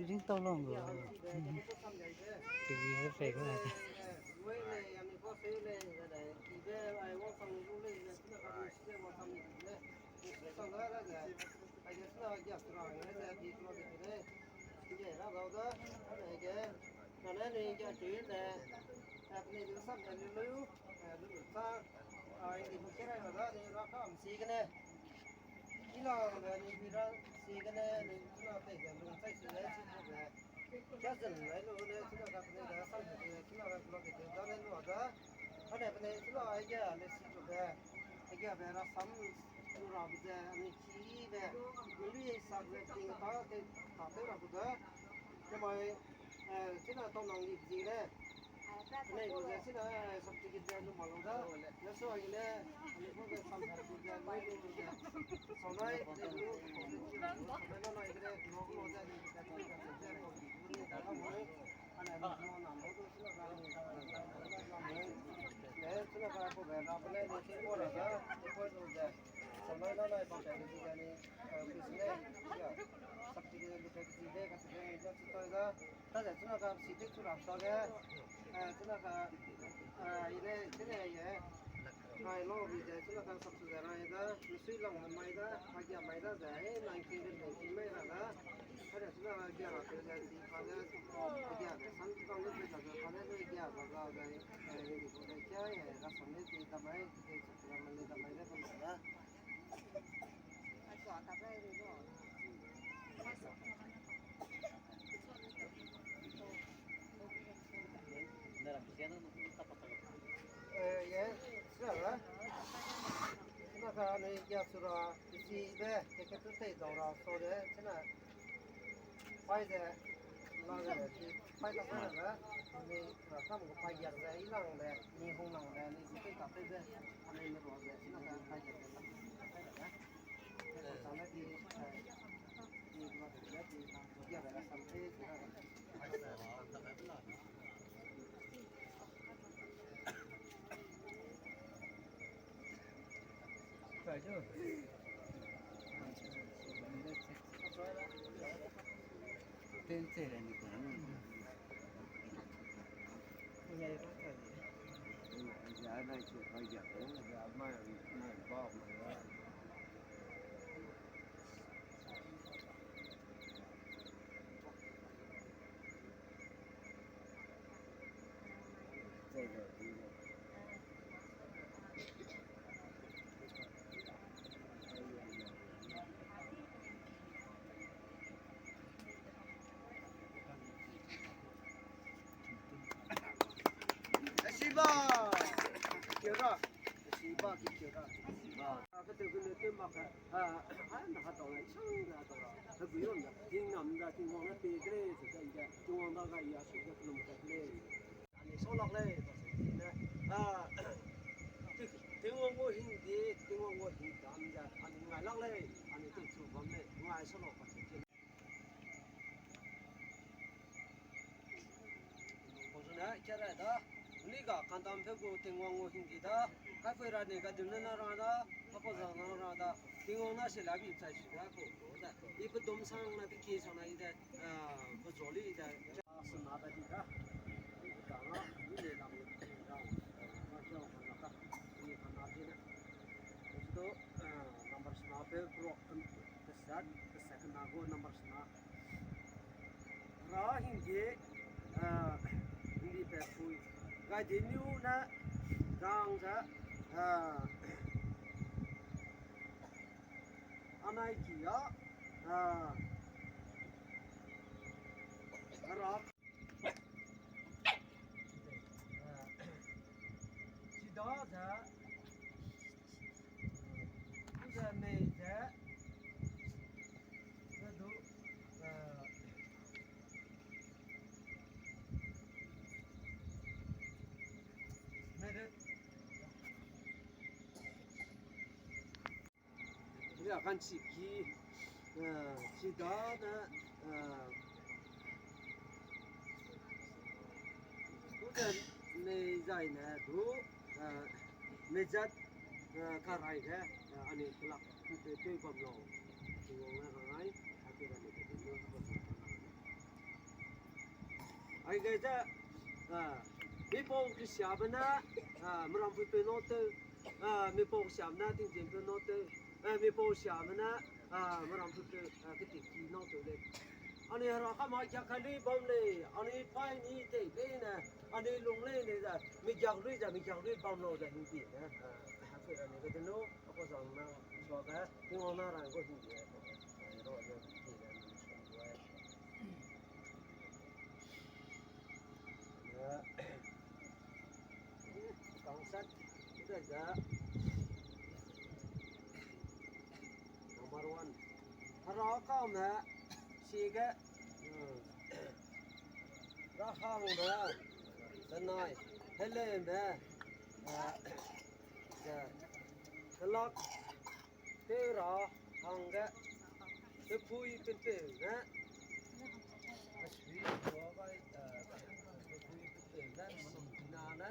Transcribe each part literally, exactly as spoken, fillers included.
Ring tau lang gu. Ring le fei gu. Ilang be ni bi ra si gene ni chuna tei ze lung chai si le chi lu be. Kia zen lai lu ne chuna ka pene da sam de chuna ka lo de da ne lu da. Ane pene chuna ai ga le si lu be. Ai ga be ra sam lu ra be ze ani chi be. Ni lu ye sa be ting ta te ta te ra bu da. Ke mai, eh, chuna tau nang li zi le. Nei, gu ze sina, eh, certificate ze lu ma lu da. Ne so ai le, ani gu ze sam ha gu ze, mai lu gu ze. So nai, ne lu, so nai na nai de, no gu ze, ni ka ka ze, ni da ka mai. Ane lu no na mo du sina ka ni, ne sina ka ko be na ne, ni ki ko ra da, ki ko lu ze. So nai na nai ba ka ni, eh, business, ya. Certificate lu ka zi de, ka zi de, ni da si to da. Ta ze chuna ka si te chu ra sa ge, eh, chuna ka, eh, ile, chile ye, ngai lo bi ze, chuna ka sap su ze rai da, misui lang mai da, hagia mai da ze, eh, nang ki de, nang ki mai ra da, hagia chuna hagia ra pe ze, di pa ze, hagia de, san chuna lu pe za ze, pa ze, lu hagia za za ze, eh, ni bu de kia ye, ra sam ne di da mai, de, chuna mai le da mai de, pa mai da. Eh, ye, sira. Sina ka ne ya sura, isi be, ke ke tu tei dau ra, so de, sina. Pai ze, la ze, pai ta sa na, ni ra kam gu pai ya ze, i lang de, ni hung lang de, ni gu tei ta tei ze, ani ni ro ze, sina ka pai ze, pai ze. Shiba! Kira! Shiba ki kira! Shiba! Ka te gu ne te mak ka. Ah, ah, na ha tau na, isang na tau ra. Heguiram da, Tingwang da, Tingwang ne pe kere, se ka ide, Tingwang da ga ya, se ka kelum ka kere. Ani so lak lei, ba se ne. Ah, Ti-, Tingwang gu hingdi, Tingwang gu hingdam ze, ani ngai lak lei, ani te chu bam lei, ngai so lak ba se. Pau zene, kia ra da, ni ga kandam pe gu Tingwang gu hingdi da, kaipui ra ni ga dim ne na ra da, apau zang na ra da, Tingwang na se la bi chai si da ko, ko da. I pe dom sang na, pe ki sang na i de, ah, pe zoli de. Sena da di da. I pe da na, ni le lam ni da. Ma kia ma na ka. Ni ka na di na. Sto, ah, number sena pe pro, pe sek, pe sek na go number sena. Ra hingdi, ah, hingdi pe pui. Gai di niu na, gang za, ah, anai ki ya, ah, Kanchi ki, eh, chidane, eh, kuzen nei zaine du, eh, mezat, eh, karai ge, eh, anui kelak, kute tei bam lau. Tingwang ne rangai, hake rane kete nu, Aige ze, ah, mipau kesiabe ne, ah, meram pui pe nau tew, ah, mipau kesiabe ne tingtien pe nau tew, ah, mipau kesiabe ne, ah, meram pui pe, ah, keti ki nau tew lei. Anui hera kama giak kai lui bam lei, anui pai ni tei lei ne, anui lung lei ne ze, mi giak lui ze, mi giak lui bam lau ze hingdi ne, ah, hake rane kete nu, apau zang na, suage, Tingwang na rang gu hingdi, ah, ro ze, hingdi ze, anui suage. Kangsan, ida ja. Number one. Hera kame, sige, hmm. Rahangbe, benai, heleme, eh, ze, kelak, tew ra hangge, pepui pepeu ne, asui tua bai, eh, pepui pepeu ne, nane,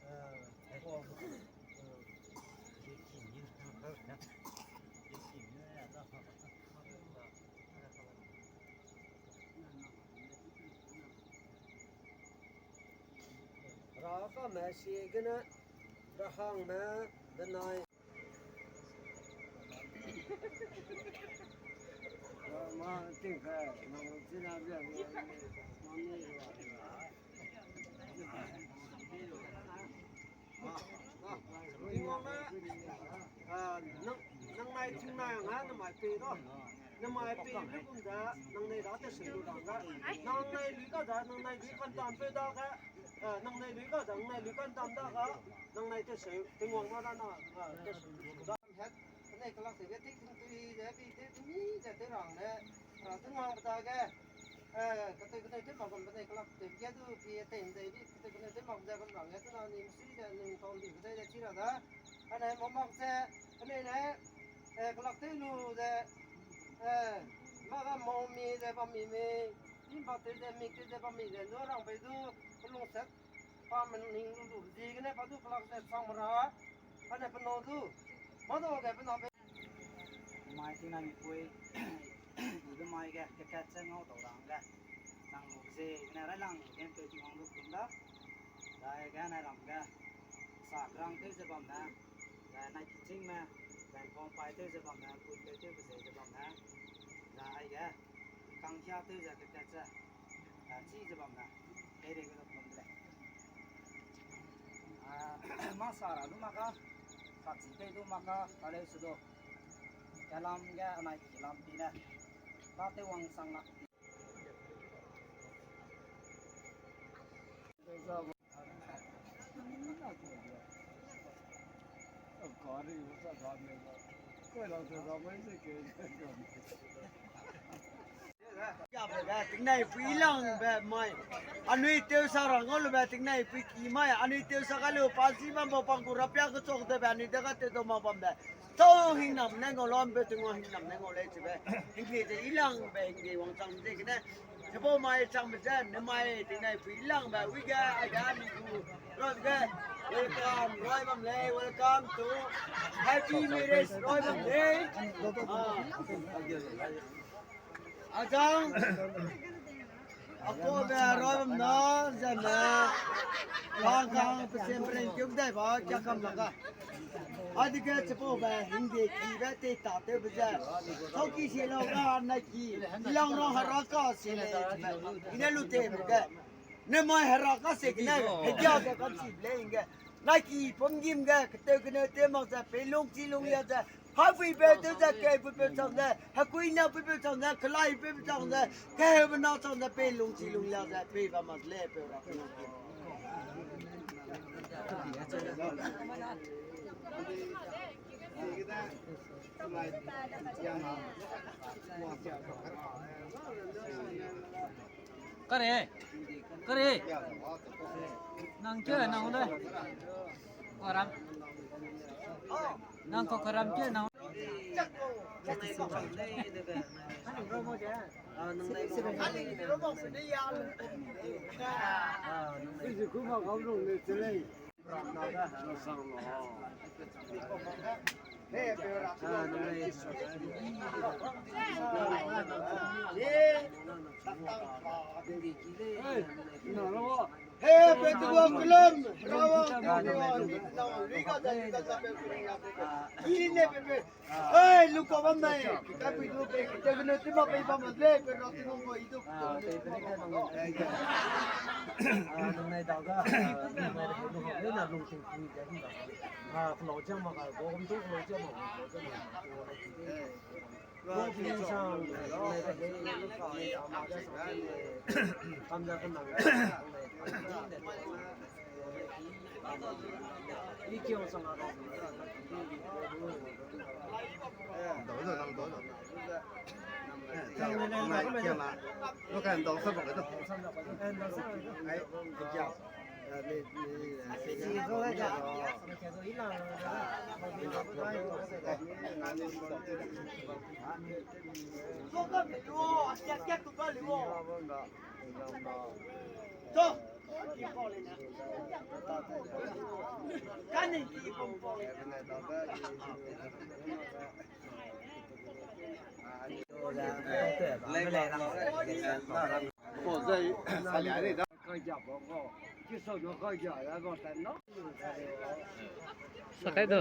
eh, kuam, eh, Ra kame si gene, rahangme benai. Tingwang ne, ah, nang, nang nai ting nai nga, nang mai pei da. Nang mai pei pe gum da, nang nai da te sui lu dang ga. Nang nai lui ga da, nang nai lui kan tam pe da ga. Ah, nang nai lui ga da, nang nai lui kan tam da ga. Nang nai te sui, Tingwang ma da na, ah, te sui lu da. Het, penai kelak te ge ting ting tui de, bi te ting mi de te rang ne. Ra te ngang pe da ge. Eh, kete kene te mak gum penai kelak te ge du pi te ndei bi, kete kene te mak ze bam rang ge, te na ning si ze ning tong di kete de chi ra da. Ane mo mak ze, penai ne, eh, kelak te lu ze, eh, ma ga mo mi ze bam mi mi, lim ba te ze mi te ze bam mi ze, nu rang pe du, pelung set, pa men ning lu lu zi gene pa du kelak ze chang ra, ane pe no du, ma do ge pe na pe. Mai ting nai mipui, ibe mai ge, kekat ze ngau dau rang ge. Nang lu ze, gene railang, gen pe Tingwang lu kum da. Dai ge nai ram ge. Sa krang tew ze bam ne. Dai nai kiching me. Dai pong pai tew ze bam ne. Kun tew tew be ze ze bam ne. Dai ai ge. Kang kia tew ze kekat ze. Dai chi ze bam ne. Hei rei ge lu kum de lei. Ah, ma sa ra du mak ka, sa chi tei du mak ka, ka leu se du. Kelam ge anai kelam pi ne. Ta tew wang sang la. Yabe ge tingnai pui langbe mai. Anui tew sa ra ngau lube tingnai pui ki mai. Anui tew sa ga lu pa zi bam bau pang gu rapia kechok de be anui de ga tew dau mak bam be. Tau hingnam ne ngau lam be Tingwang hingnam ne ngau lei chibe. Hingde ze i langbe hingde wangchang ze gene. Chipau mai changbe ze, ne mai tingnai pui langbe, wi ge, ai ge, mi gu, roi ge, welcome, roi bam lei, welcome to Happy Marriage, roi bam lei. Ah. Azang, ako be roi bam na, zene, kang kang, pesen peren keu dai ba, kia kam la ga. Adige chipau be, hingde ki be, te ta te be ze. Tau ki si lau ga, na ki, ilang rau hera ka si le, ine lu te be ge. Ne mai hera ka se gene, hegia ze kan si ble inge. Na ki pum gim ge, keteu gene te mak ze, pe lung chi lung ya ze. Hapui pe te ze, kei pui pe chang ze, hakui na pui pe chang ze, kelai pui pe chang ze, kei be na chang ze, pe lung chi lung ya ze, pe ba mak le, pe ra pe lung ki. Kare, kare. Nang ke nang le. Karam. Nang ko karam ke nang. He, pe tuang kelum, rawa, rawa, riga da, riga da, pe, pe, pe, pe. Ki ne, pe, pe. Hei, lu ko bam nai. Ka pui du pe, te ne ti ma pe bam le, pe ra ti nong ko i du. Nang nai da ga, nang nai da ga, lu ha, lu ting ting da. Ha, flow jam ma ga, go, um, tu flow jam ma ga, flow jam ma ga. Sakai do.